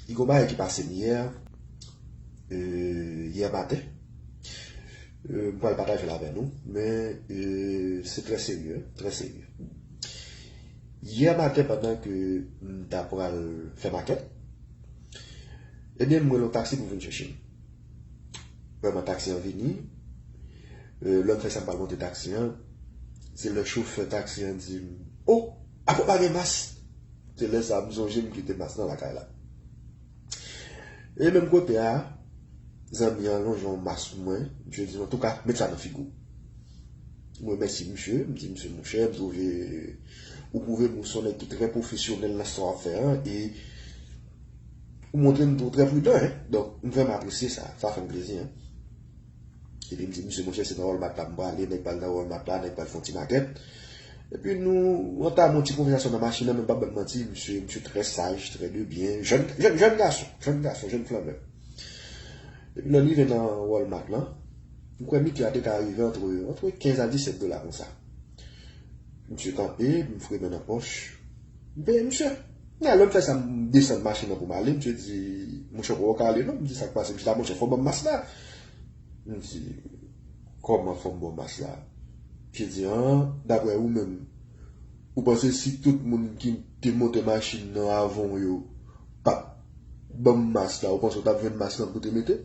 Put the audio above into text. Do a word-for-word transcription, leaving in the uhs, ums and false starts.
Pi gwo bagay ki pase m yè, euh, yè maten, euh, m pral pataje l avè nou, men euh, se trè serye, trè serye. Yè maten, pandan ke m ta pral fè makèt, ebyen, m rele yon taksi pou vin chèche m. Vrèman, taksi an vini. Euh, lè m fè sa, m pral monte taksi an. Se lè chofè taksi an di m, "O, apa w pa gen mas?" Se lè sa a m sonje m kite mas lan lakay la. E menm kote a, zanmi an lonje yon mas pou mwen. Misye di m, "Antouka, met sa nan figi w." M remèsye misye, m di misye, "Monchè, m twouve ou pwouve m ou se yon nèg ki trè pwofesyonèl nan sa w ap fè an, e ou montre m tou trè pridan, en." Donk, m vrèman apresye sa, sa fè m plezi, en. Epi m di, "Misye, monchè, se nan Walmart la m prale, nèg pral nan Walmart la, nèg pral fè yon ti makèt." Epi nou antame yon ti konvèsasyon nan machin nan, men m p ap ban n manti, misye, misye trè saj, trè de byen, jèn, jèn, jèn gason, jèn gason, jèn flanbè. Epi lè n rive nan Walmart lan, m kwè midi a te ka rive antre, antre kenz a disèt dola konsa. Misye kanpe, m foure men nan pòch. M peye misye. Nan lè m fè sa, m desann machin nan pou m ale, misye di, "Monchè, ou poko ale non." M di, "Sa k pase?" Misye di, "A monchè, fò w ban m mas la." M di, "Kòman fò m ba w mas la?" Misye di, "An, daprè ou menm, ou panse si tout moun ki te monte machin nan avan w yo pa t ban m mas la, ou panse w t ap jwenn mas lan pou te mete?"